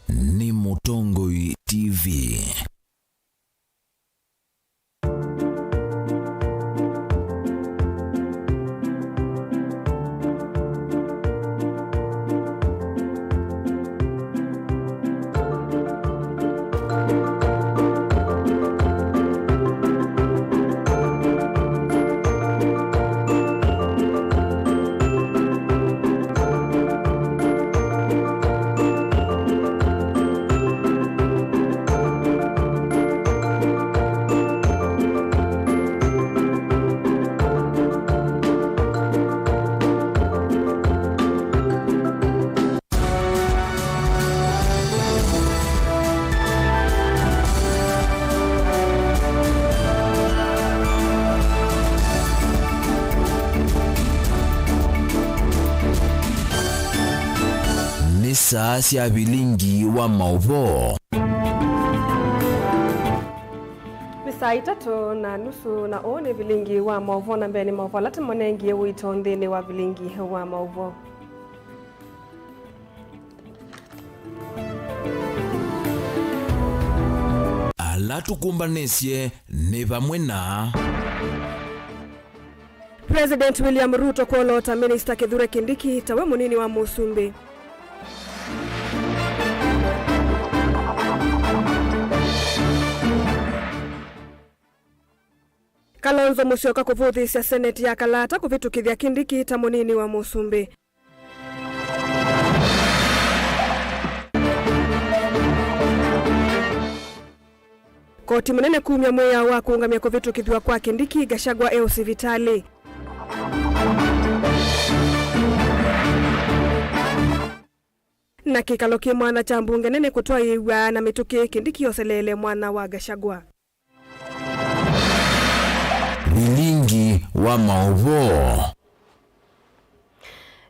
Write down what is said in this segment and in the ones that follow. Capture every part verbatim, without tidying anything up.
nĩ Mũtongoi T V. Nĩ saa sya vilingi wa maũvoo. Nĩ saa itatũ na nusu, na ũũ nĩ vilingi wa maũvoo, na mbee nĩ maũvoo ala tũmũnengie ũito nthĩnĩ wa vilingi wa maũvoo. Ala tũkũmbanĩsye nĩ vamwe na President William Ruto kwolota Minister Kithure Kindiki tawe mũnini wa mũsumbĩ. Kalonzo Musyoka kũvũthĩĩsya Senate ya Kalata kũvĩtũkĩthya Kindiki ta mũnini wa mũsumbĩ. Koti mũnene kumya mwĩao wa kũũngamya kũvĩtũkĩthw'a kwa Kindiki, Gachagua e ũsivitalĩ. Na kĩkalo kĩ mwana kya mbunge nene kũtwaĩĩw'a na mĩtũkĩ, Kindiki oseleele mwana wa Gachagua. Vilingi wa maũvoo.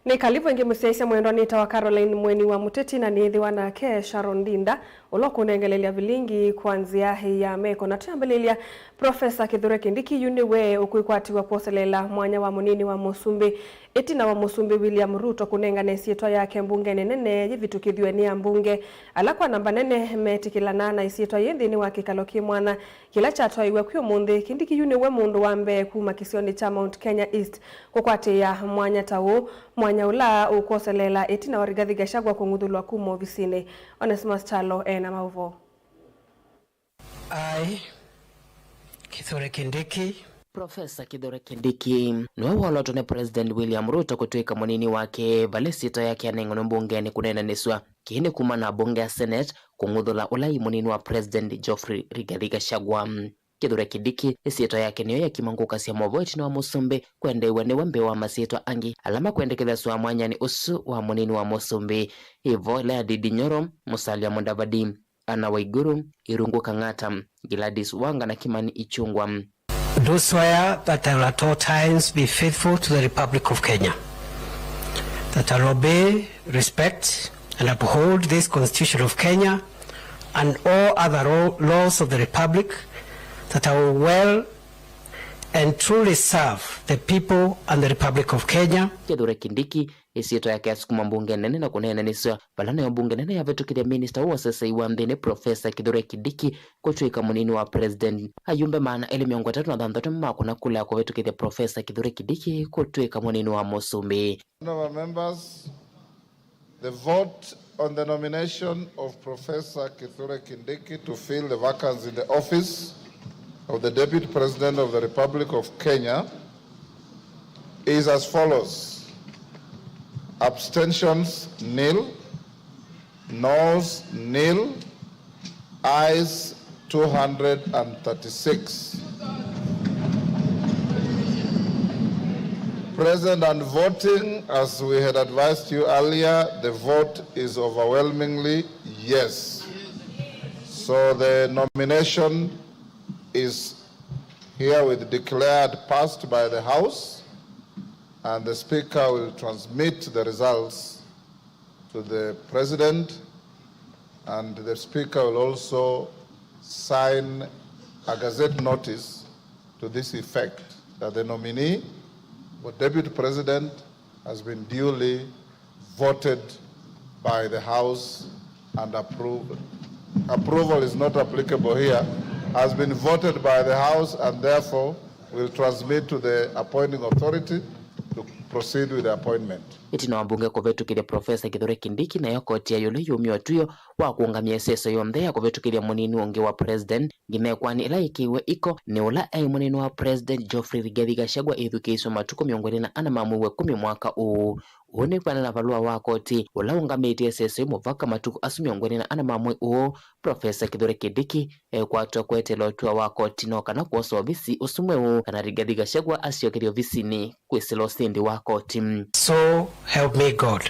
Nĩ kalivu ĩngĩ mũsyaĩĩsya mwendwa, nĩtawa Caroline Mweni wa Mũteti, na nĩĩthĩwa nake Sharon Ndinda, ũla ũkũnengelelya vilingi kwa nzĩa ya meko. Na twĩambĩlĩlya, Profesa Kithure Kindiki yu nĩwe ũkwĩkwatĩw'a kwoseleela mwanya wa mũnini wa mũsumbĩ, ĩtina wa mũsumbĩ William Ruto kũnengane ĩsyĩtwa yake mbungenĩ nene yĩvĩtũkĩthw'e nĩ ambunge ala kwa namba nene metĩkĩlana na ĩsyĩtwa yĩ nthĩnĩ wa kĩkalo kĩ mwana kĩla kyatwaĩwe kwĩ ũmũnthĩ. Kindiki yu nĩwe mũndũ wa mbee kuma kĩsionĩ kya Mount Kenya East kũkwatĩĩa mwanya ta ũũ, mwanya ũla ũkwoseleela ĩtina wa Rigathi Gachagua kũng'uthũlwa kuma ovisinĩ. Onesmus Kyalo e na maũvoo. I, Kithure Kindiki. Profesa Kithure Kindiki nĩwe wolotwe nĩ President William Ruto kũtw'ĩka mũnini wake vala ĩsyĩtwa yake yanenganwe mbungenĩ kũneenanĩsw'a. Kĩĩ nĩ kuma na mbunge ya Senate kũng'uthũla ũla ĩ mũnini wa President Geoffrey Rigathi Gachagua. Kithure Kindiki ĩsyĩtwa yake nĩyo yakima ngũka sya maũvoo ĩtina wa mũsumbĩ kwendeew'a nĩwe mbee wa masyĩtwa angĩ ala makwendekethasw'a mwanyanĩ ũsu wa mũnini wa mũsumbĩ. Ĩvo ĩla ya Ndindi Nyoro, Musalia Mudavadi, Anne Waiguru, Irungu Kang'ata, Gladys Wanga na Kimani Ichung'wah. Do swear that I will at all times be faithful to the Republic of Kenya, that I will obey, respect, and uphold this Constitution of Kenya and all other ro-, laws of the Republic, that I will well and truly serve the people and the Republic of Kenya. Kithure Kindiki ĩsyĩtwa yake yasukuma mbunge nene na kũneenanĩsw'a vala nayo mbunge nene yavĩtũkĩthya minista ũũ wa ũseseĩ wa nthĩnĩ, Profesa Kithure Kindiki, kũtw'ĩka mũnini wa President. Ayumbe maana elĩ mĩongo ĩtatũ na thanthatũ nĩmakũna kula ya kũvĩtũkĩthya Profesa Kithure Kindiki kũtw'ĩka mũnini wa mũsumbĩ. Honorable members, the vote on the nomination of Professor Kithure Kindiki to fill the vacancy in the office of the Deputy President of the Republic of Kenya is as follows. Abstentions, nil. Noes, nil. Ayes, two hundred and thirty-six. Present and voting, as we had advised you earlier, the vote is overwhelmingly yes. So the nomination is herewith declared passed by the House, and the Speaker will transmit the results to the President, and the Speaker will also sign a gazette notice to this effect, that the nominee for Deputy President has been duly voted by the House and approved. Approval is not applicable here, has been voted by the House and therefore will transmit to the appointing authority to proceed with the appointment. Ĩtina wa mbunge kũvĩtũkĩthya Profesa Kithure Kindiki, nayo koti ya ĩũlũ yumya ũtw'ĩo wa kũũngamya ĩseso yonthe ya kũvĩtũkĩthya mũnini ũngĩ wa president, nginya ĩkoani ĩla yĩkĩiwe iko nĩ ũla aĩ mũnini wa president Geoffrey Rigathi Gachagua ĩthukĩĩswe matukũ mĩongo ĩlĩ na ana ma mwei wa ĩkũmi mwaka ũũ. Ũu nĩ kwĩanana na valũa wa koti ũla ũũngamĩtye ĩseso yĩu mũvaka matukũ asu mĩongo ĩlĩ na ana ma mwei ũũ, Profesa Kithure Kindiki ekwatwa kweteela ũtw'ĩo wa koti no kana kwosa ovisi ũsu mweũ kana Rigathi Gachagua asyokethye ovisinĩ kwĩsĩla ũsindi wa koti. So help me God.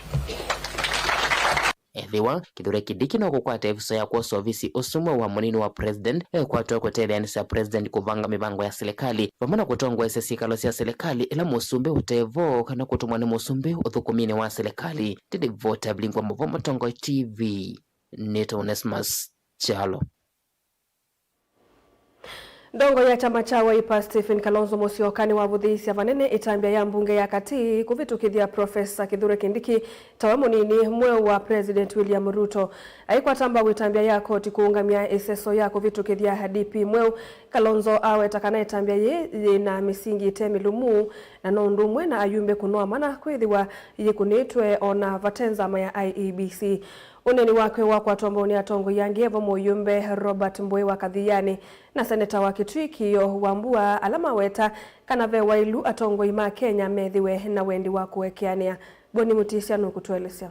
Ethĩwa Kithure Kindiki no kũkwata ĩvuso ya kwosa ovisi ũsu mweũ wa mũnini wa president, ekwatwa kũtetheanĩsya president kũvanga mĩvango ya silikalĩ vamwe na kũtongoesya syĩkalo sya silikalĩ ĩla mũsumbĩ ũte vo kana kũtũmwa nĩ mũsumbĩ ũthũkũminĩ wa silikalĩ. Ndĩndĩ Vota Blingwa Mũvo, Mũtongoi T V, nĩtwa Onesmus Kyalo. Ndongoi ya kyama kya Wiper Stephen Kalonzo Musyoka nĩwavũthĩĩsya vanene ĩtambya ya mbunge ya Katĩ kũvĩtũkĩthya Profesa Kithure Kindiki tawe mũnini mweũ wa President William Ruto. Aikwata mbau ĩtambya ya koti kũũngamya ĩseso ya kũvĩtũkĩthya D P mweũ, Kalonzo aweta kana ĩtambya yĩĩ yĩ na mĩsingi ĩte mĩlũmu na no ũndũ ũmwe na ayumbe kũnoa mana kwĩthĩwa yĩkũnĩtwe o na vate nzama ya I E B C. Ũneeni wake wakwatwa mbau nĩ atongoi angĩ, e vo mũyũmbe Robert Mbũĩ wa Kathiani na seneta wa Kitui Kĩoo wa Mbua, ala maweta kana ve wailu atongoi ma Kenya methĩwe na wendi wa kũekeanĩa. Boni Mutisya nũkũtũelesya.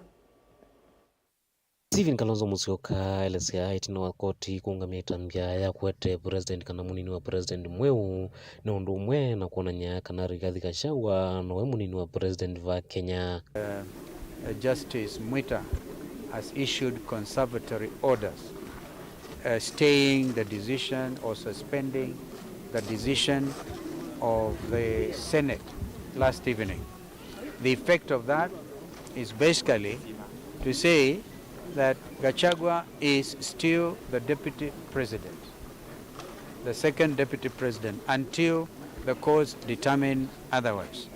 Stephen Kalonzo Musyoka aelesya ĩtina wa koti kũũngamya ĩtambya ya kũete president kana mũnini wa president mweũ, nĩ ũndũ ũmwe na kwonany'a kana Rigathi Gachagua nowe mũnini wa president va Kenya. Uh, Justice Mwita has issued conservatory orders, uh, staying the decision or suspending the decision of the Senate last evening. The effect of that is basically to say that Gachagua is still the deputy president, the second deputy president, until the courts determine otherwise.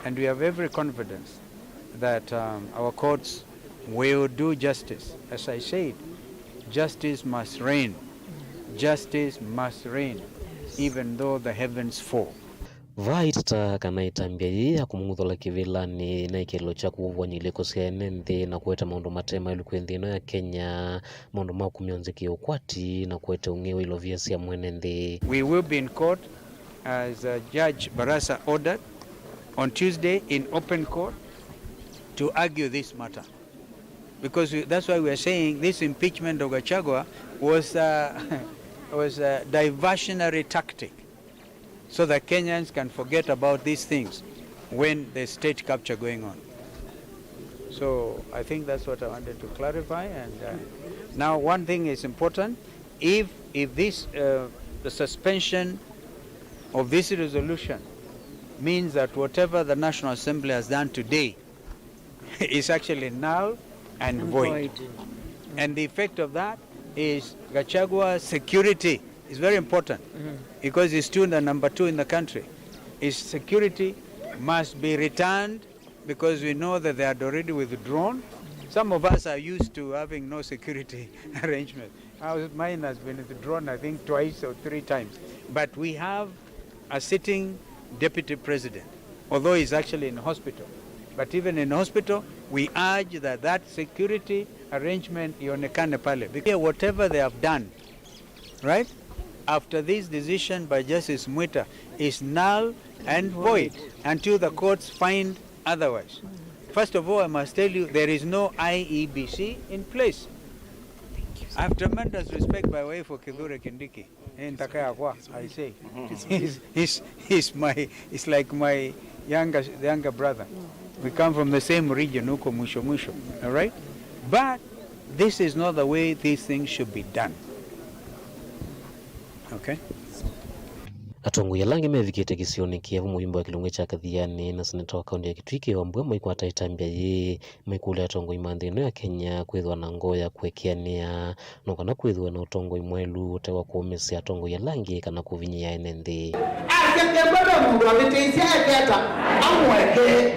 And we have every confidence that, um, our courts will do justice. As I said, justice must reign. Justice must reign, even though the heavens fall. Vaa itata kana ĩtambya yĩĩ ya kũmũng'uthũla kĩvĩlanĩ na ĩkĩlo kya kũvũvũany'a ilĩko sya ene nthĩ na kũete maũndũ mate maĩlu kwĩ nthĩ ĩno ya Kenya, maũndũ ma kumya nzĩ kĩũkwati na kũete ũng'ei wa ilovia sya mwene nthĩ. We will be in court as, uh, Judge Barasa ordered on Tuesday in open court to argue this matter. Because we, that's why we are saying this impeachment of Gachagua was, uh, was a diversionary tactic so that Kenyans can forget about these things when there's state capture going on. So I think that's what I wanted to clarify. And, uh, now one thing is important. If, if this, uh, the suspension of this resolution means that whatever the National Assembly has done today is actually null and void. And the effect of that is Gachagua's security is very important because he's two, the number two in the country. His security must be returned because we know that they had already withdrawn. Some of us are used to having no security arrangement. Ours, mine has been withdrawn, I think, twice or three times. But we have a sitting deputy president, although he's actually in hospital. But even in hospital, we urge that that security arrangement ionekane pale. Because whatever they have done, right, after this decision by Justice Mwita is null and void until the courts find otherwise. First of all, I must tell you, there is no I E B C in place. I have tremendous respect, by the way, for Kithure Kindiki. Eh, ntaka yakwa, I say. He's, he's, he's my, he's like my younger, younger brother. We come from the same region, huko mwisho mwisho, all right? But this is not the way these things should be done. Okay? Atongoi ala angĩ mevikĩte kĩsionĩ kĩĩ, vo mũyumbe wa kĩlungu kya Kathiani na seneta wa kaunti ya Kitui Kĩoo wa Mbua maikwata ĩtambya yĩĩ, maikũlya atongoi ma nthĩ ĩno ya Kenya kwĩthĩwa na ngoo ya kũekeanĩa, no kana kwĩthĩwe na ũtongoi mwaĩlu ũte wa kũũmĩsya atongoi ala angĩ kana kũvinyĩĩa ene nthĩ. Asya kethwa ve mũndũ avĩtĩĩsya eketa, amũekee.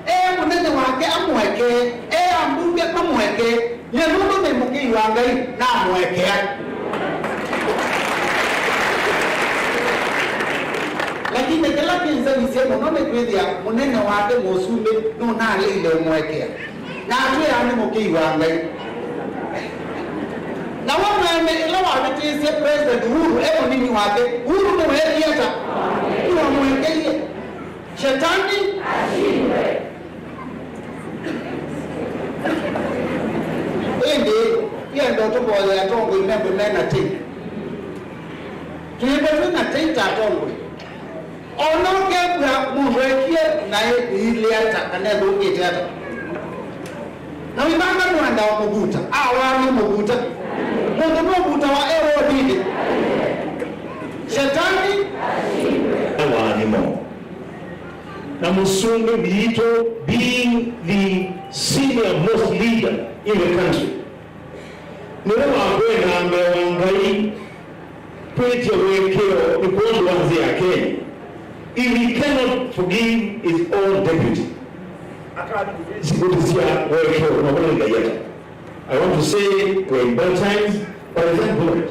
E mũnene wake, amũekee. E ambunge, mamũekee. Nyie nũndũ nĩ mũkĩi wa Ngai, namũekea. Lakini kĩla kĩnzenisye mũno nĩ kwĩthĩa mũnene wake mũsumbĩ nũnaleile ũmũekea. Na atwĩaa nĩ mũkĩi wa Ngai. Na we mwene ĩla wavĩtĩĩsye President Uhuru e mũnini wake, Uhuru nĩweekie ata? Nĩwamũekeie. Shetani ashindwe. Ĩndĩ, yenda tũvoye atongoi methwe me na tei. Twĩĩve twĩ na tei ta atongoi. O na ũkethĩa mũndũ ekie naĩ ĩilĩ ata kana ethũkĩte ata. Na wĩvanga nũenda ũmũvuta, awaa nũmũvuta. Mũndũ nũvutawa e wodinĩ. Shetani. Awaa nĩmo. Na mũsumbĩ witũ, being the senior most leader in the country, nĩwe wakwenda mbee wa Ngai kwĩtya ũekeo nĩ kwondũ wa nzĩ ya Kenya. If he cannot forgive his own deputy, sikutisya ũekeo na ũla Ngai ata. I want to say we're in bad times, but I thank God.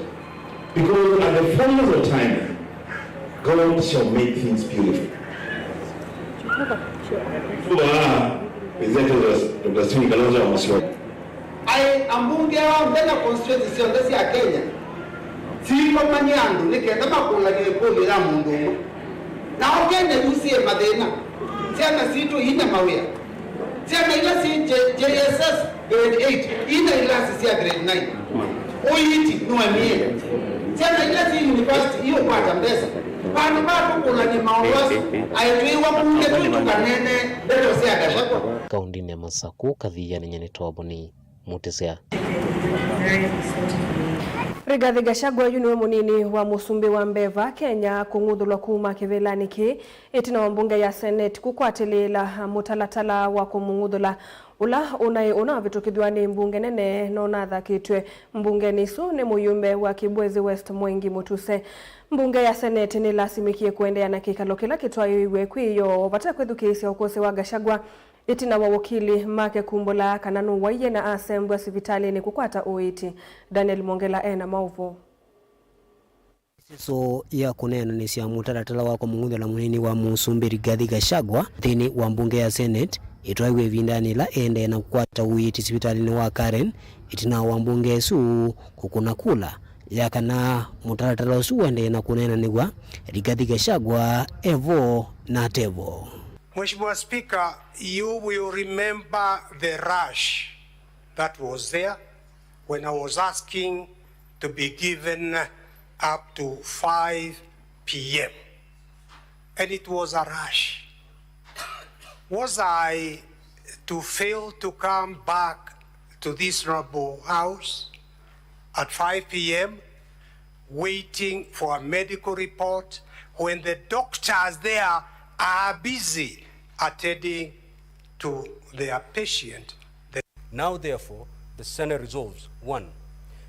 Because at the fullness of time, God shall make things beautiful. Aa, His Excellency Doctor Stephen Kalonzo Musyoka. Aĩ ambunge onthe na constituency syonthe sya Kenya siikomany'a andũ nĩ kenda makũlany'e ĩkũlyo ya mũndũ ũmwe. Nao Kenya yu syĩ mathĩna. Syana sitũ iina mawĩa. Syana ila syĩ J-, J S S grade eight, iina ilasi sya grade nine. Ũiiti nũemie. Syana ila syĩ university iũkwata mbesa. Vandũ va tũkũlany'e maũndũ asu, aĩ twĩwa mbunge tũ tũkaneene ndeto sya Gachagua. Kaũndĩnĩ ya Masaku, Kathiani Nyenitoa Boni, Mutisya. Rigathi Gachagua yu nĩwe mũnini wa mũsumbĩ wa mbee va Kenya kũng'uthũlwa kuma kĩvĩlanĩ kĩĩ, ĩtina wa mbunge ya Senate kũkwatĩlĩĩla mũtalatala wa kũmũng'uthũla, ũla ũnaĩ ũnavĩtũkĩthw'a nĩ mbunge nene, no nathakĩtw'e mbungenĩ ĩsu nĩ mũyumbe wa Kibwezi West Mwengi Mutuse. Mbunge ya Senate nĩlasimĩkie kũendeea na kĩkalo kĩla kĩtwaĩwe kwĩ yo vate kwĩthukĩĩsya ũkũsĩ wa Gachagua, ĩtina wa wokili make kumbũla kana nũwaie na asembwa sivitalĩnĩ kũkwata ũiiti. Daniel Mongela e na maũvoo. Ĩseso ya kũneenanĩsya mũtalatala wa kũmũng'uthũla mũnini wa mũsumbĩ Rigathi Gachagua nthĩnĩ wa mbunge ya Senate ĩtwaiwe ĩvindanĩ yĩla ĩendee na kũkwata ũiiti sivitalĩnĩ wa Karen, ĩtina wa mbunge ĩsu kũkũna kula ya kana mũtalatala ũsu ũendee na kũneenanĩw'a, Rigathi Gachagua e vo na ate vo. Mheshimiwa Speaker, you will remember the rush that was there when I was asking to be given up to five p m. And it was a rush. Was I to fail to come back to this noble house at five p m, waiting for a medical report when the doctors there are busy attending to their patient? Now, therefore, the Senate resolves, one,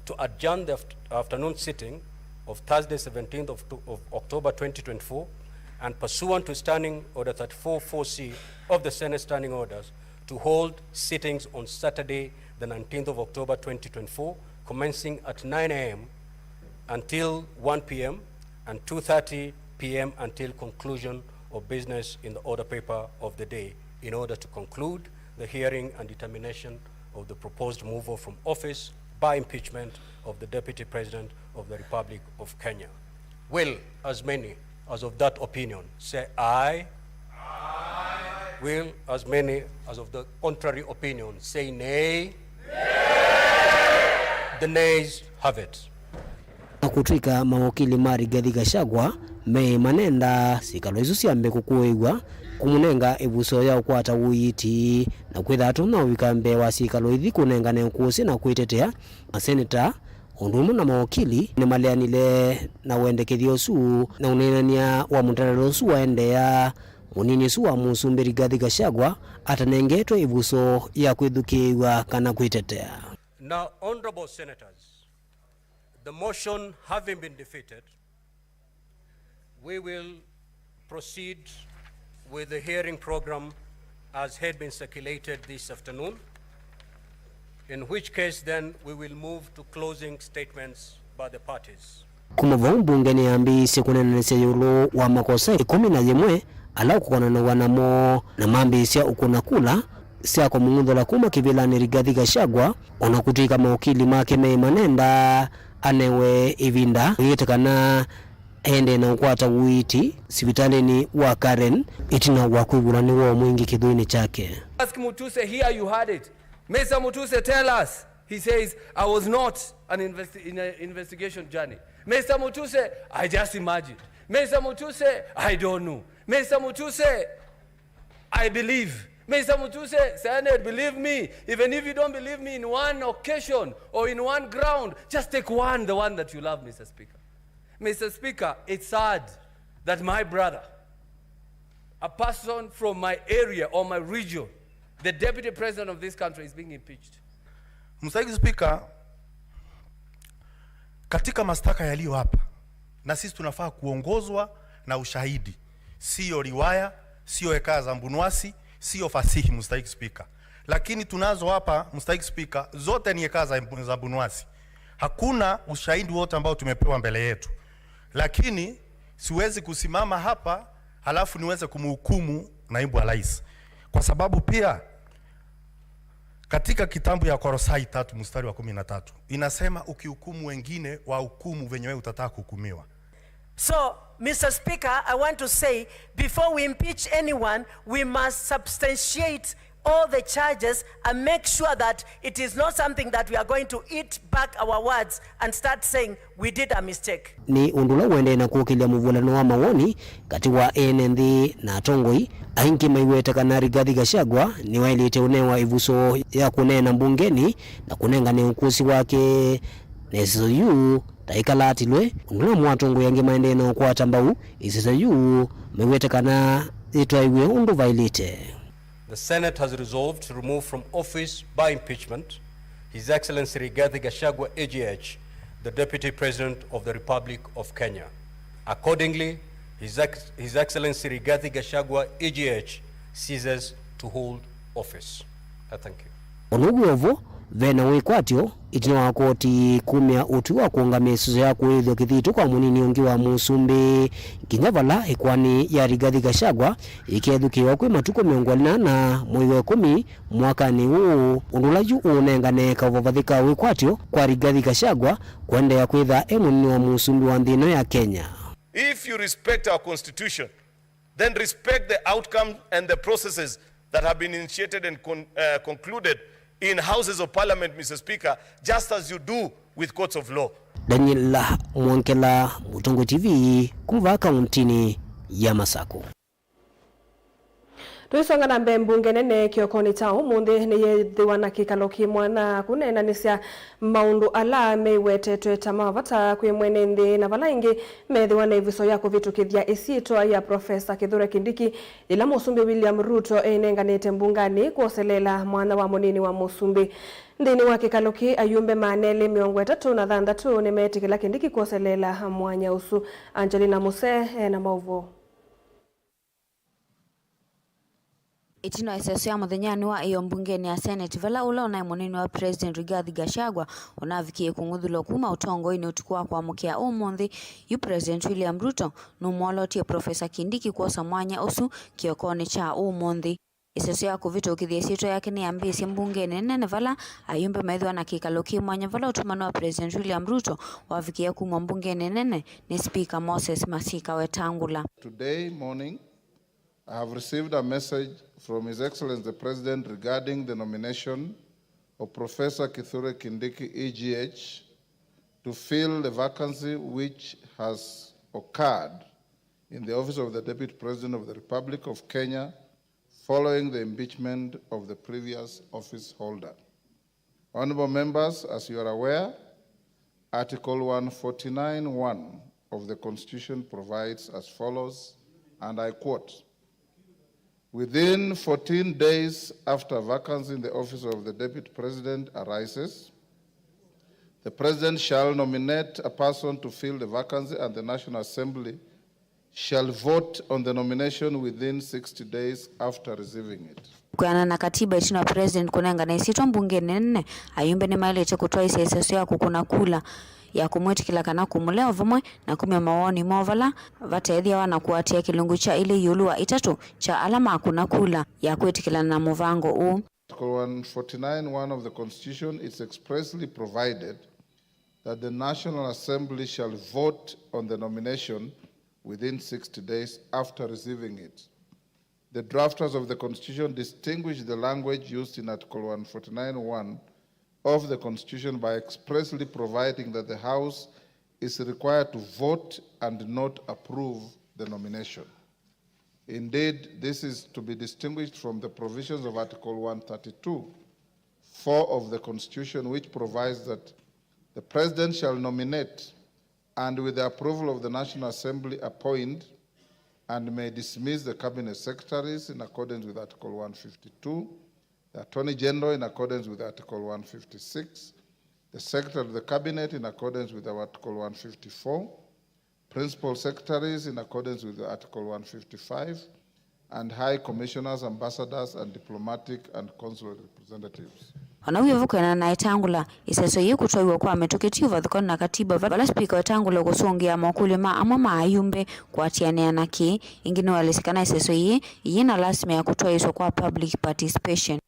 to adjourn the aft-, afternoon sitting of Thursday, seventeenth of, of October twenty twenty-four, and pursuant to Standing Order thirty-four four C of the Senate Standing Orders, to hold sittings on Saturday, the nineteenth of October twenty twenty-four, commencing at nine a m until one p m and two thirty p m until conclusion of business in the order paper of the day, in order to conclude the hearing and determination of the proposed removal from office by impeachment of the Deputy President of the Republic of Kenya. Will as many as of that opinion say aye? Aye. Will as many as of the contrary opinion say nay? Nay. The nays have it. Na kũtw'ĩka mawokili ma Rigathi Gachagua meĩ manenda syĩkalo isu syambe kũkũĩw'a, kũmũnenga ĩvuso ya ũkwata ũiiti, na kwĩtha atonya ũvika mbee wa syĩkalo ithi kũnengane ũkũsĩ na kwĩtetea. Maseneta, ũndũ ũmwe na mawokili, nĩmaleanile na wendekethyo ũsu, na ũneenany'a wa mũtalatala ũsu waendeea, mũnini ũsu wa mũsumbĩ Rigathi Gachagua atanengetwe ĩvuso ya kwĩthukĩĩw'a kana kwĩtetea. Now, honorable senators, the motion having been defeated, we will proceed with the hearing program as had been circulated this afternoon. In which case then we will move to closing statements by the parties. Kuma vau mbunge nĩyambĩĩisye kũneenanĩsya ĩũlũ wa makosa ĩkũmi na yĩmwe ala ũkũkonanaw'a namo, na mambĩĩsya ũkũna kula sya kũmũng'uthũla kuma kĩvĩlanĩ Rigathi Gachagua, o na kũtw'ĩka maũkili make meĩ manenda anewe ĩvinda ũyĩte kana aendee na ũkwata ũiiti sivitalĩnĩ wa Karen ĩtina wa kwĩvũla nĩ woo mwingĩ kĩthũinĩ kyake. Ask Mutuse, here you heard it. Mister Mutuse, tell us. He says, I was not an investi- in an investigation journey. Mister Mutuse, I just imagined. Mister Mutuse, I don't know. Mister Mutuse, I believe. Mister Mutuse, Senate, believe me. Even if you don't believe me in one occasion or in one ground, just take one, the one that you love, Mister Speaker. Mister Speaker, it's sad that my brother, a person from my area or my region, the deputy president of this country, is being impeached. Mstahiki Spika, katika mashtaka yaliyo hapa, na sisi tunafaa kuongozwa na ushahidi, siyo riwaya, siyo ekaa za mbunwasi, siyo fasihi, Mstahiki Spika. Lakini tunazo hapa, Mstahiki Spika, zote ni ekaa za, za mbunwasi. Hakuna ushahidi wote ambao tumepewa mbele yetu. Lakini siwezi kusimama hapa halafu niweze kumhukumu naibu wa rais, kwa sababu pia katika kitabu ya Kolosai tatu mstari wa kumi na tatu inasema, ukihukumu wengine, wahukumu venye wewe utataka kuhukumiwa. So, Mister Speaker, I want to say, before we impeach anyone, we must substantiate all the charges and make sure that it is not something that we are going to eat back our words and start saying we did a mistake. Nĩ ũndũ ũla ũendee na kũkĩlya mũvũlano wa mawoni katĩ wa ene nthĩ na atongoi. Aingĩ maiweta kana Rigathi Gachagua nĩwaĩlĩte ũnewa ĩvuso ya kũneena mbungenĩ na kũnengane ũkũsĩ wake na ĩseso yu ta ĩkalatilwe, ũndũ ũla amwe atongoi angĩ maendee na ũkwata mbau ĩseso yu maiweta kana yĩtwaĩwe ũndũ vaĩlĩte. The Senate has resolved to remove from office by impeachment His Excellency Rigathi Gachagua, A G H, the Deputy President of the Republic of Kenya. Accordingly, His, Ex- His Excellency Rigathi Gachagua, A G H, ceases to hold office. I thank you. Ona ũu wĩ o vo, ve na wĩkwatyo ĩtina wa koti kumya ũtwi wa kũũngamĩa ĩseso ya kũĩthw'a kĩthitũ kwa mũnini ũngĩ wa mũsumbĩ, nginya vala ĩkoani ya Rigathi Gachagua ĩkethukĩĩwa kwĩ matukũ mĩongo ĩlĩ na ana mwei wa ĩkũmi mwakanĩ ũũ, ũndũ ũla yu ũũnengane kavavathĩ ka wĩkwatyo kwa Rigathi Gachagua kũendeea kwĩtha e mũnini wa mũsumbĩ wa nthĩ ĩno ya Kenya. If you respect our constitution, then respect the outcome and the processes that have been initiated and con- uh, concluded in Houses of Parliament, Mister Speaker, just as you do with courts of law. Daniel Mwongela, Mũtongoi T V, kuma vaa kauntinĩ ya Masaku. Tũisonga na mbee, mbunge nene kĩokonĩ kya ũmũnthĩ nĩyĩthĩwa na kĩkalo kĩ mwanya kũneenanĩsya maũndũ ala meiwetetwe ta ma vata kwĩ mwene nthĩ na vala ĩngĩ methĩwa na ĩvuso ya kũvĩtũkĩthya ĩsyĩtwa ya Profesa Kithure Kindiki, yĩla Mũsumbĩ William Ruto ĩnenganĩte mbunganĩ kwoseleela mwanya wa mũnini wa mũsumbĩ. Nthĩnĩ wa kĩkalo kĩĩ, ayumbe maana elĩ mĩongo ĩtatũ na thanthatũ nĩmeetĩkĩla Kindiki kwoseleela mwanya ũsu. Angelina Muse ena maũvoo. Ĩtina wa ĩseso ya mũthenyanĩ wa ĩyo mbungenĩ ya Senate, vala ũla ũnaĩ mũnini wa President Rigathi Gachagua ũnavikie kũng'uthulwa kuma ũtongoinĩ ũtukũ wa kwamũkĩa ũmũnthĩ, yu President William Ruto nũmwolotie Professor Kindiki kwosa mwanya ũsu kĩokonĩ kya ũmũnthĩ. Ĩseso ya kũvĩtũkĩthya ĩsyĩtwa yake nĩyambĩĩsye mbungenĩ nene, vala ayumbe methĩwa na kĩkalo kĩ mwanya vala ũtũmani wa President William Ruto wavikĩe kumw'a mbungenĩ nene nĩ Spika Moses Masika Wetangula. Today morning, I have received a message from His Excellency the President regarding the nomination of Professor Kithure Kindiki, E G H, to fill the vacancy which has occurred in the office of the Deputy President of the Republic of Kenya following the impeachment of the previous office holder. Honorable members, as you are aware, Article one forty-nine one of the Constitution provides as follows, and I quote, "Within fourteen days after vacancy in the office of the Deputy President arises, the President shall nominate a person to fill the vacancy and the National Assembly shall vote on the nomination within sixty days after receiving it." Kwĩanana na katiba, ĩtina wa President kũnengane ĩsyĩtwa mbungenĩ nene, ayumbe nĩmaĩlĩte kũtwaĩsya ĩseso ya kũkũna kula ya kũmwĩtĩkĩla kana kũmũlea, o vamwe na kumya mawoni moo vala vateethĩawa na kũatĩĩa kĩlungu kya ilĩ ĩũlũ wa itatũ kya ala makũna kula ya kwĩtĩkĩlana na mũvango ũũ. Article one forty-nine one of the Constitution is expressly provided that the National Assembly shall vote on the nomination within sixty days after receiving it. The drafters of the Constitution distinguished the language used in Article one forty-nine one of the Constitution by expressly providing that the House is required to vote and not approve the nomination. Indeed, this is to be distinguished from the provisions of Article one thirty-two four of the Constitution, which provides that the President shall nominate and, with the approval of the National Assembly, appoint and may dismiss the Cabinet Secretaries in accordance with Article one fifty-two, the Attorney General in accordance with Article one fifty-six, the Secretary of the Cabinet in accordance with Article one fifty-four, Principal Secretaries in accordance with Article one fifty-five, and High Commissioners, Ambassadors, and Diplomatic and Consular Representatives. Ona wĩvo kwĩanana na Etangula, ĩseso yĩĩ kũtwaiwa kwa mĩtũkĩ ti ũvathũkanu na katiba, vala Spika Etangula ũkũsũngĩa mokũlyo ma amwe ma ayumbe kũatĩanĩa na kĩĩ. Ĩngĩ nĩwaelesya kana ĩseso yĩĩ yĩ na lasima ya kũtwaĩĩswa kwa public participation.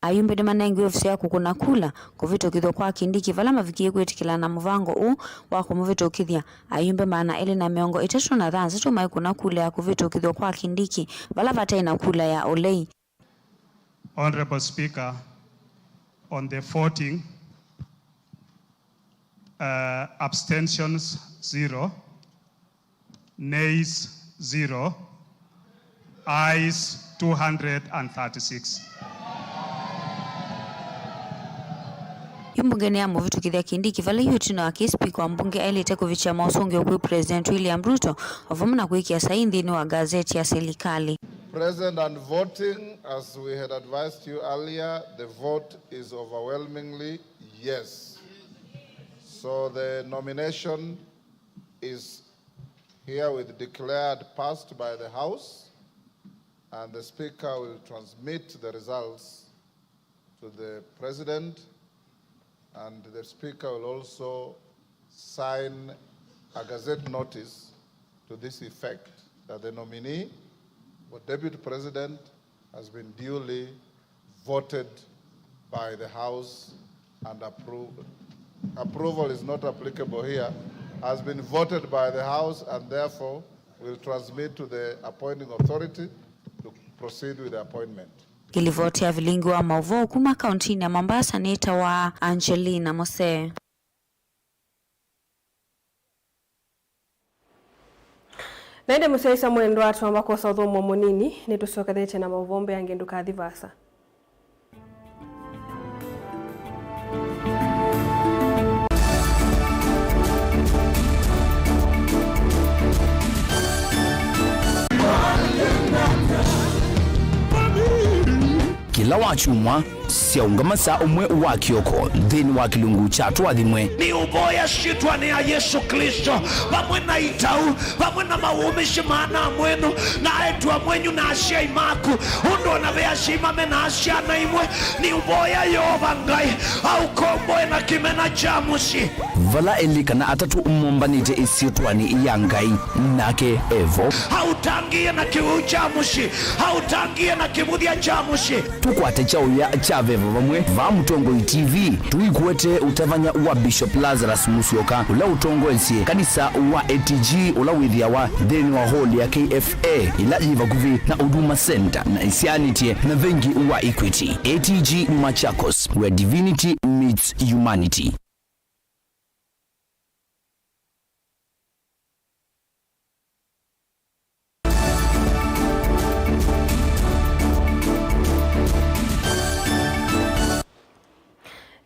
Ayumbe nĩmanengiwe ovisi ya kũkũna kula kũvĩtũkĩthw'a kwa Kindiki vala mavikie kwĩtĩkĩlana na mũvango ũũ wa kũmũvĩtũkĩthya. Ayumbe maana elĩ na mĩongo ĩtatũ na thanthatũ maikũna kula ya kũvĩtũkĩthw'a kwa Kindiki vala vataĩ na kula ya ũlei. Honorable Speaker, on the voting, uh, abstentions zero, nays zero, ayes two hundred and thirty-six. Yu mbungeni ya mũvĩtũkĩthya Kindiki vala yu ĩtina wa kĩĩ spika wa mbunge aĩlĩte kũvikya maũsũngĩo kwĩ President William Ruto o vamwe na kwĩkĩa saii nthĩnĩ wa gazeti ya silikalĩ. Present and voting, as we had advised you earlier, the vote is overwhelmingly yes. So the nomination is herewith declared passed by the House, and the Speaker will transmit the results to the President, and the Speaker will also sign a gazette notice to this effect, that the nominee for Deputy President has been duly voted by the House and approved. Approval is not applicable here. Has been voted by the House and therefore will transmit to the appointing authority to proceed with the appointment. Ĩlivoti ya vilingi wa maũvoo kuma kauntinĩ ya Mombasa nĩtawa Angelina Mose. Na ĩndĩ mũsyaĩĩsya mwendwa, twamba kwosa ũthũmũo mũnini, nĩtũsyokethĩtye na maũvoo mbeange, ndũkathi vaasa. Kĩla wakyumwa, syaũngama saa ũmwe wa kĩoko nthĩnĩ wa kĩlungu kya Tũathimwe. Nĩũvoya syĩtwanĩ ya Yesũ Klĩsto, vamwe na itau, vamwe na mawũmĩsye ma ana mwenyu, na aĩtu amwenyu, na asyai maku, ũndũ o na ve asyai mame na syana imwe, nĩũvoya Yeova Ngai aũkomboe na kĩmena kya mũsyĩ. Vala elĩ kana atatũ mombanĩte ĩsyĩtwanĩ ya Ngai, nake e vo. Aũtangĩĩe na kĩwĩu kya mũsyĩ, aũtangĩĩe na kĩvũthya kya mũsyĩ. Tũkwate kyaũya kya Veva Vamwe vaa Mũtongoi T V, tũikuete ũtavany'a wa Bishop Lazarus Musyoka, ũla ũtongoesye kanisa wa A T G, ũla wĩthĩawa nthĩnĩ wa hall ya K F A, ĩla yĩ vakuvĩ na Huduma Center na ĩsyaanĩtye na vengi wa Equity. A T G Machakos, where divinity meets humanity.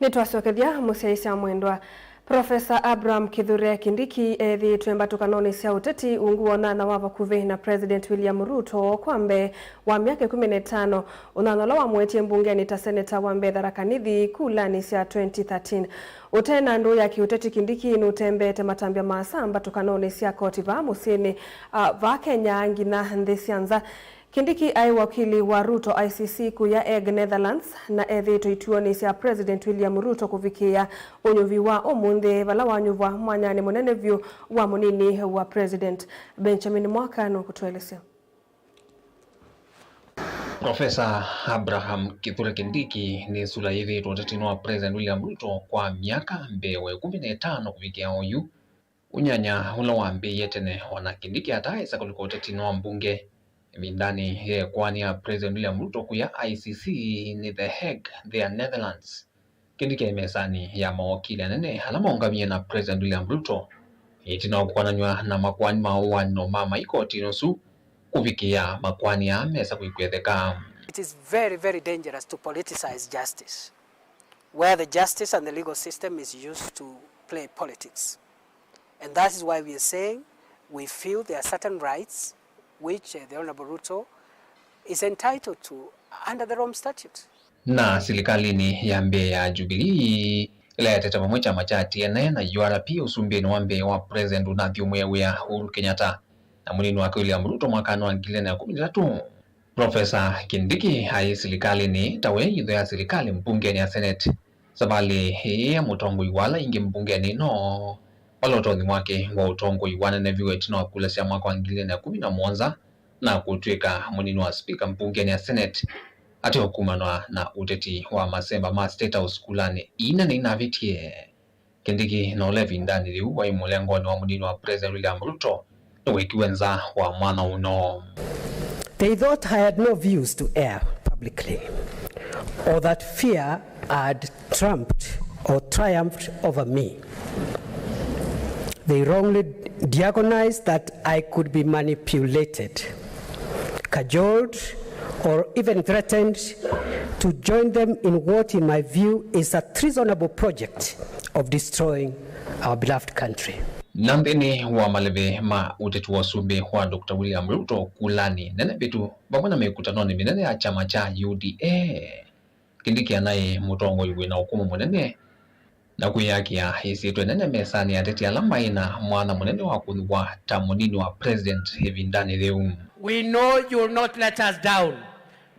Nĩtwasyokethya mũsyaĩĩsya mwendwa. Profesa Abraham Kithure Kindiki ethĩĩtwe mbatũkanonĩ sya ũteti ungu wa ũnana wa vakuvĩ na President William Ruto kwa mbee wa myaka ĩkũmi na ĩtano, ũnana ũla wamũetie mbungenĩ ta seneta wa mbee Tharaka Nithi kulanĩ sya twenty thirteen. Ũte na ndũũ ya kĩũteti, Kindiki nũtembeete matambya maasa mbatũkanonĩ sya koti vaa mũsyĩnĩ, a, vaa Kenya nginya nthĩ sya nza. Kindiki aĩ wakili wa Ruto I C C kũya Hague, Netherlands, na ethĩĩtwe ituonĩ sya President William Ruto kũvikĩĩa ũnyuvi wa ũmũnthĩ, vala wanyuvwa mwanyanĩ mũnene vyũ wa mũnini wa President. Benjamin Mwaka nũkũtũelesya. Profesa Abraham Kithure Kindiki nĩ sula yĩthĩĩtwe ũtetinĩ wa President William Ruto kwa myaka mbee wa ĩkũmi na ĩtano kũvikĩa oyu. Ũnyanya ũla wambĩĩie tene, o na Kindiki ataaĩsa kũlika ũtetinĩ wa mbunge. Ĩvindanĩ ya ĩkoani ya President William Ruto kũya I C C nĩ The Hague, there Netherlands, Kindiki aĩ mesanĩ ya mawakili anene ala maũngamie na President William Ruto, ĩtina wa kũkonanw'a na makoani ma ũaano ma mai kotinĩ ũsu kũvikĩa makoani aa mesa kwĩkwetheka. It is very, very dangerous to politicize justice, where the justice and the legal system is used to play politics. And that is why we are saying we feel there are certain rights which, uh, the Honorable Ruto is entitled to under the Rome Statute. Na silikalĩnĩ ya mbee ya Jubilee, ĩla yatete vamwe kyama kya T N A na U R P ũsumbĩnĩ wa mbee wa President ũnathyũmũe wĩa Uhuru Kenyatta na mũnini wake William Ruto mwakanĩ wa ngili ilĩ na ĩkũmi na itatũ, Profesa Kindiki aĩ silikalĩnĩ ta we yitho ya silikalĩ mbungenĩ ya Senate. Savalĩ ĩĩ ya mũtongoi wa ala aingĩ mbungenĩ ĩno, vala ũtonyi wake wa ũtongoi waneneviwe ĩtina wa kula sya mwaka wa ngili ilĩ na ĩkũmi na mũonza na kũtw'ĩka mũnini wa spika mbungenĩ ya Senate, ateo kumanwa na ũteti wa masemba ma State House kulanĩ ii nene inavĩtie. Kindiki, na ũla ĩvindanĩ yĩu waĩ mũlengonĩ wa mũnini wa President William Ruto, nĩwekiwe nza wa mwana ũno. They thought I had no views to air publicly, or that fear had trumped or triumphed over me. They wrongly diagonized that I could be manipulated, cajoled, or even threatened to join them in what, in my view, is a treasonable project of destroying our beloved country. Na nthĩnĩ wa maleve ma ũteti wa ũsumbĩ wa Doctor William Ruto kulanĩ nene mbĩtu vamwe na mĩkutanonĩ mĩnene ya kyama kya U D A, Kindiki anaĩ mũtongoi wĩ na ũkũmũ mũnene na kwĩyakĩa ĩsyĩtwa ĩnene mesanĩ ya ateti ala maĩ na mwanya mũnene wa kũthũa ta mũnini wa president ĩvindanĩ yĩu. We know you will not let us down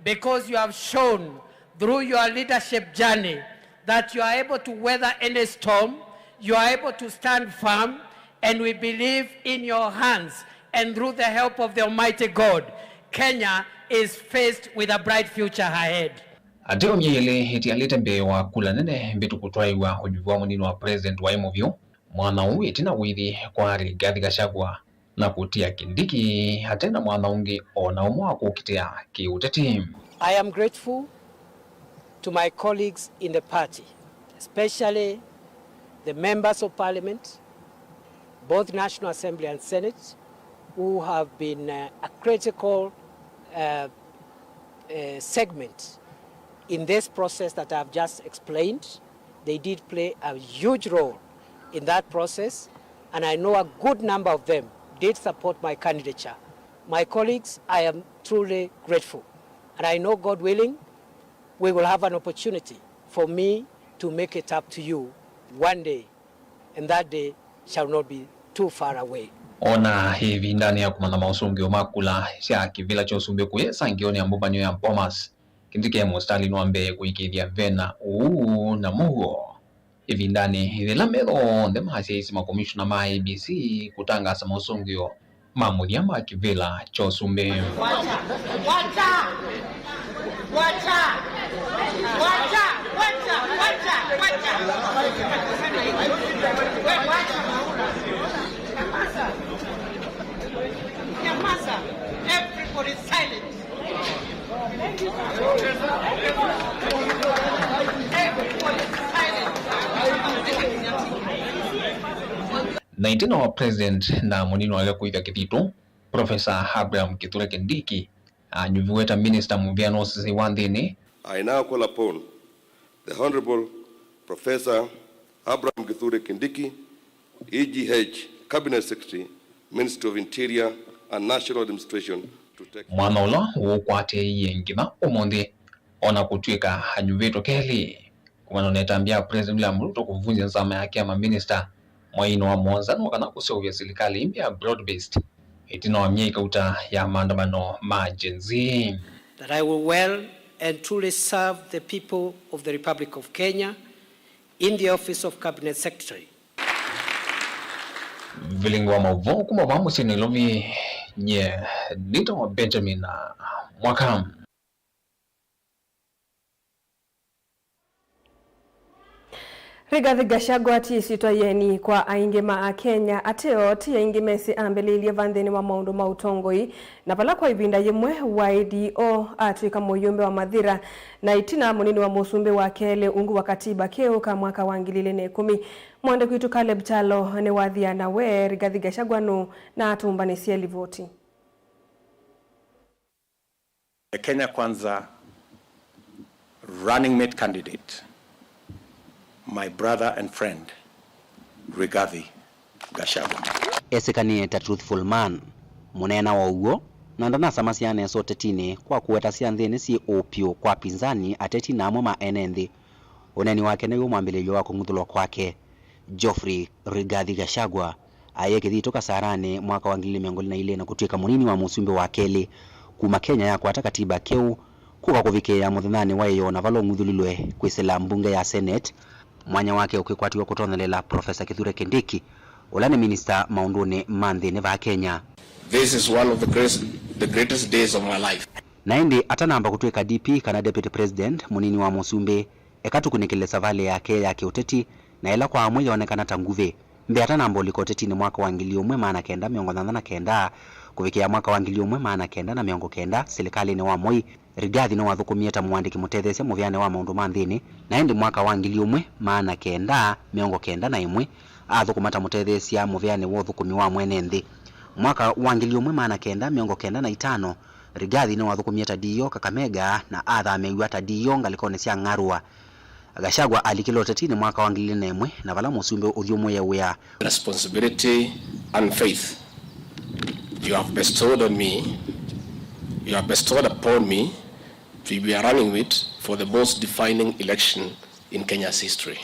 because you have shown through your leadership journey that you are able to weather any storm, you are able to stand firm, and we believe in your hands and through the help of the Almighty God, Kenya is faced with a bright future ahead. Ateo myei ĩlĩ ĩtialĩte mbee wa kula nene mbĩtu kũtwaĩwa ũnyuvi wa mũnini wa president waĩ mũvyũ, mwana ũũ ĩtina wĩthi kwa Rigathi Gachagua na kũtia Kindiki ate na mwana ũngĩ o na ũmwe wa kũkitĩa kĩũteti. I am grateful to my colleagues in the party, especially the members of parliament, both National Assembly and Senate, who have been, uh, a critical, uh, uh, segment in this process that I've just explained. They did play a huge role in that process, and I know a good number of them did support my candidature. My colleagues, I am truly grateful, and I know, God willing, we will have an opportunity for me to make it up to you one day, and that day shall not be too far away. O na ĩvindanĩ ya kũmanya maũsũngĩo ma kula sya kĩvĩla kya ũsumbĩ kũya ĩsangĩonĩ ya mbũmbanĩo ya Bomas, Kindiki e mũsitalĩnĩ wa mbee kũĩkĩĩthya vena ũuu na mũuo. Ĩvindanĩ yĩla metho onthe masyaĩĩsye makomishona ma I E B C kũtangaasa maũsũngĩo ma mũthya ma kĩvĩla kya ũsumbĩ. Wacha! Wacha! Wacha! Wacha! Wacha! Wacha! Wacha! We wacha! Nyamaza! Nyamaza! Everybody silent! Na ĩtina wa president na mũnini wake kũĩthya kĩthitũ, Professor Abraham Kithure Kindiki anyuviwe ta minista mũvĩanĩ wa ũsesei wa nthĩnĩ. I now call upon the Honorable Professor Abraham Kithure Kindiki, E G H, Cabinet Secretary, Ministry of Interior and National Administration, to take... Mwana ũla ũũkwatĩĩie nginya ũmũnthĩ, o na kũtw'ĩka anyuvĩtwe kelĩ. Kũmana na ĩtambya ya President William Ruto kũvunzya nzama yake ya maminista mweinĩ wa mũonza nĩ kana kũseũvya silikalĩ ĩngĩ ya broad-based, ĩtina wa myei kauta ya maandamano ma Gen Z. That I will well and truly serve the people of the Republic of Kenya in the office of Cabinet Secretary. Vilingi wa maũvoo kuma vaa mũsyĩ Nairobi, nyie nĩtawa Benjamin Mwaka. Rigathi Gachagua ti ĩsyĩtwa yeni kwa aingĩ ma Akenya, ateo ti aingĩ mesĩ ambĩlĩĩlye va nthĩnĩ wa maũndũ ma ũtongoi, na vala kwa ĩvinda yĩmwe wa A D O atw'ĩka mũyũmbe wa Mathira, na ĩtina mũnini wa mũsumbĩ wa kelĩ ungu wa katiba keũ ka mwaka wa ngili ilĩ na ĩkũmi. Mwandĩki witũ Caleb Kyalo nĩwathiana we Rigathi Gachagua nũ na atũmbanĩsye livoti. The Kenya Kwanza running mate candidate, my brother and friend, Rigathi Gachagua. Esĩkanĩe ta truthful man, mũneena wa ũw'o, na ndanasamasya nesa ũtetinĩ kwa kũweta sya nthĩnĩ syĩ ũũ pyũ kwa apinzani, ateti na amwe ma ene nthĩ. Ũneeni wake nĩw'o mwambĩlĩlyo wa kũng'uthũlwa kwake. Geoffrey Rigathi Gachagua aĩe kĩthitũ Kasaranĩ mwaka wa ngili ilĩ mĩongo ĩlĩ na ilĩ na kũtw'ĩka mũnini wa mũsumbĩ wa kelĩ kuma Kenya yakwata katiba keũ, kũka kũvikĩĩa mũthenyanĩ wa ĩyoo na vala ũng'uthũlilwe kwĩsĩla mbunge ya Senate, mwanya wake ũkĩkwatiw'a kũtonyelela Professor Kithure Kindiki, ũla nĩ minista maũndũnĩ ma nthĩnĩ vaa Kenya. This is one of the greatest, the greatest days of my life. Na ĩndĩ atanamba kũtw'ĩka D P kana Deputy President, mũnini wa mũsumbĩ, eka tũkunĩkĩle savalĩ yake ya kĩũteti, na ĩla kwa amwe yoonekana ta nguvĩ. Mbee atanamba ũlika ũtetinĩ mwaka wa ngili ũmwe maana kenda mĩongo nyanya na kenda kũvikĩa mwaka wa ngili ũmwe maana kenda na mĩongo kenda silikalĩnĩ wa Moi, Rigathi nĩwathũkũmie ta mũandĩki mũtetheesya mũveanĩ wa maũndũ ma nthĩnĩ, na ĩndĩ mwaka wa ngili ũmwe maana kenda mĩongo kenda na ĩmwe athũkũma ta mũtetheesya mũveanĩ wa ũthũkũmi wa mwene nthĩ. Mwaka wa ngili ũmwe maana kenda mĩongo kenda na itano, Rigathi nĩwathũkũmie ta D O Kakamega na athamĩw'a ta D O ngalĩkonĩ sya Ng'arũa. Gachagua alikile ũtetinĩ mwaka wa ngili ilĩ na ĩmwe na vala mũsumbĩ ũthyũmũĩe wĩa. Responsibility and faith you have bestowed on me, you have bestowed upon me to be a running mate for the most defining election in Kenya's history.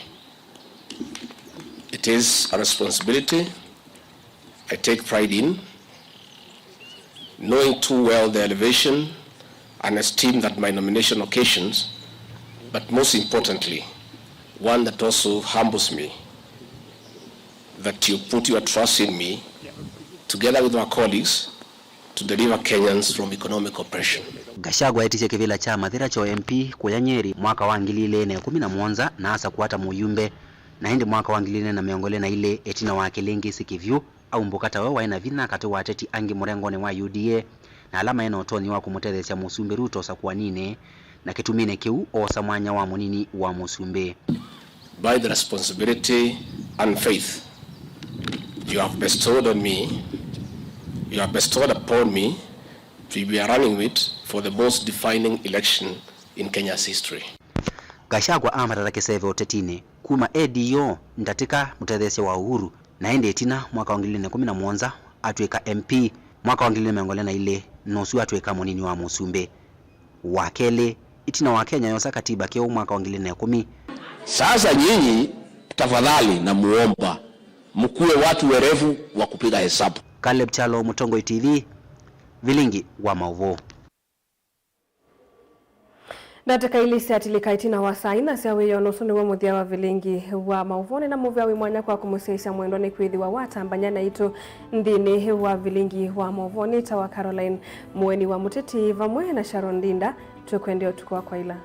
It is a responsibility I take pride in, knowing too well the elevation and esteem that my nomination occasions, but most importantly, one that also humbles me, that you put your trust in me, together with my colleagues, to deliver Kenyans from economic oppression. Gachagua etisye kĩvĩla kya Mathira kya M P kũya Nyeri mwaka wa ngili ilĩ na ĩkũmi na mũonza na asakũa ta mũyumbe, na ĩndĩ mwaka wa ngili ilĩ na mĩongo ĩlĩ na ilĩ, ĩtina wa kĩlĩngĩsĩ kĩvyũ, aumbũka tawe waĩ na vinya katĩ wa ateti angĩ mũrengonĩ wa U D A na ala maĩ na ũtonyi wa kũmũtetheesya Mũsumbĩ Ruto ũsakũaninĩ, na kĩtuminĩ kĩu oosa mwanya wa mũnini wa mũsumbĩ. By the responsibility and faith you have bestowed on me, you have bestowed upon me to be a running mate for the most defining election in Kenya's history. Gachagua amatata kĩseve ũtetinĩ kuma e D O ndatĩka mũtetheesya wa Uhuru, na ĩndĩ ĩtina mwaka wa ngili ilĩ na ĩkũmi na mũonza atw'ĩka M P, mwaka wa ngili ilĩ na mĩongo ĩlĩ na ilĩ nũsu atw'ĩka mũnini wa mũsumbĩ. Wa kelĩ, ĩtina wa Kenya yosa katiba keũ mwaka wa ngili ilĩ na ĩkũmi. Sasa nyinyi tafadhali namuomba mkuwe watu werevu wa kupiga hesabu. Caleb Kyalo, Mũtongoi T V, Vilingi wa Maũvoo. Ndatĩka ilĩ syatilĩka ĩtina wa saa inya sya wĩoo, na ũsu nĩw'o mũthya wa Vilingi wa Maũvoo. Nĩ na mũvea wĩ mwanya kwa kũmũsyaĩĩsya mwendwa nĩkwĩthĩwa watambany'a naitũ nthĩnĩ wa Vilingi wa Maũvoo. Nĩtawa Caroline Mũeni wa Mũteti vamwe na Sharon Ndinda. Twĩkwendea ũtukũ wa kwaĩla.